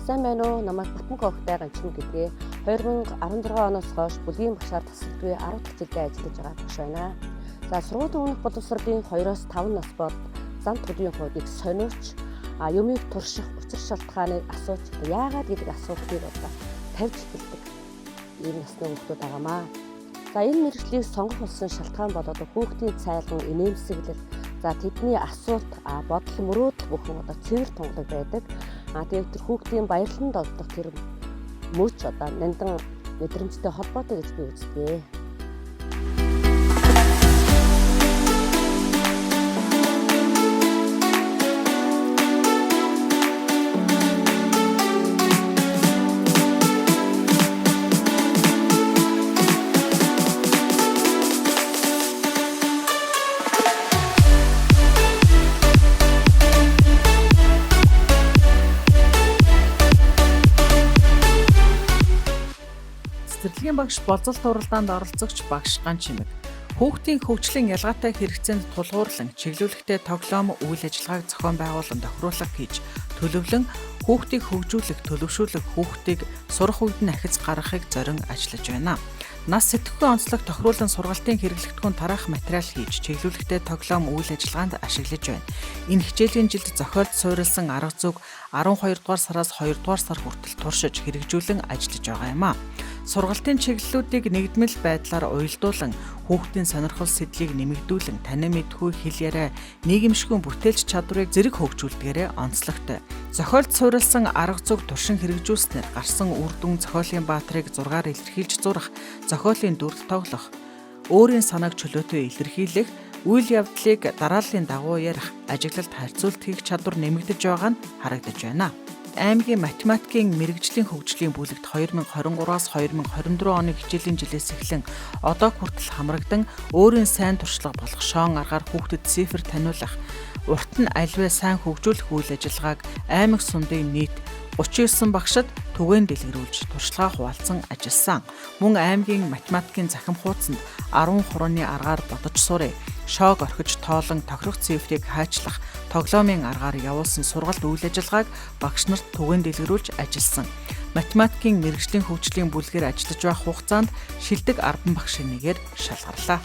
Сайн байна уу? Намайг Батмөнх Огтой Ганчин гэдгээ 2016 оноос хойш бүлгийн багшаар тасалдгүй 10 дахь жилдээ ажиллаж байгаа багш байна. За, сургуулийн өмнөх боловсролын 2-оос 5 нас болд зан төлөвийн хувьд их сониуч, юмыг турших, учир шалтгааныг асууж, яагаад гэдэг асуултыг одоо тавьж эхэлдэг ийм насны хүүхдүүд байгаамаа. За, энэ мэргэжлийг сонгох болсон шалтгаан бол одоо хүүхдийн цайлган, инээмсэглэл, за тэдний асуулт, бодол, мөрөөдөл бүхэн одоо цэвэр тунгалаг байдаг. Тэгээд тэр хүүхдийн баярлан догдох тэр мөч одоо нандин мэдрэмжтэй холбоотой гэж би үздэг. Цэцэрлэгийн багш болзолт уралдаанд оролцогч багш Ганчимэг. Хүүхдийн хөгжлийн ялгаатай хэрэгцээнд тулгуурлан чиглүүлэхтэй тоглоом үйл ажиллагааг зохион байгуулан тохируулах хийж төлөвлөн хүүхдийг хөгжүүлэх, төлөвшүүлэх, хүүхдийг сурах үед нь ахиц гаргахыг зорин ажиллаж байна. Нас сэтгэхүйн онцлог тохируулан сургалтын хэрэглэгдэхүүн тараах материал хийж чиглүүлэхтэй тоглоом үйл ажиллагаанд ашиглаж байна. Энэ хичээлийн жилд зохиолд суурилсан арга зүйг 12 дугаар сараас 2 дугаар сар хүртэл туршиж хэрэгжүүлэн ажиллаж байгаа юм а. Сургалтын чиглэлүүдийг нэгдмэл байдлаар уялдуулан хүүхдийн сонирхол сэдлийг нэмэгдүүлэн танин мэдэхүй, хэл яриа, нийгэмшигэн бүтээлч чадварыг зэрэг хөгжүүлдгээрээ онцлогтой. Зохиолд суурилсан арга зүйг туршин хэрэгжүүлснээр гарсан үр дүн зохиолын баатрыг зургаар илэрхийлж зурах, зохиолын дүрд тоглох, өөрийн санааг чөлөөтэй илэрхийлэх, үйл явдлыг дарааллын дагуу ярих, ажиглалт харьцуулт хийх чадвар нэмэгдэж байгаа нь харагдаж байна. Аймгийн математикийн мэргэжлийн хөгжлийн бүлэгт 2023-аас 2024 оны хичээлийн жилээс эхлэн одоо хүртэл хамрагдан өөрийн сайн туршлага болох шоон аргаар хүүхдэд цифр таниулах, урт нь аливаа сайн хөгжүүлэх үйл ажиллагааг аймаг сундын нийт 39 багшид түгээн дэлгэрүүлж туршлагаа хуваалцсан ажилласан. Мөн аймгийн математикийн захим хуудсанд 10 хурууны аргаар бодож сурыг, шоог орхиж тоолон тохирох цифрийг хайчлах тоглоомын аргаар явуулсан сургалт үйл ажиллагааг багш нарт түгээн дэлгэрүүлж ажилласан. Математикийн мэргэжлийн хөгжлийн бүлгээр ажиллаж байх хугацаанд шилдэг 10 багшийн нэгээр шалгарлаа.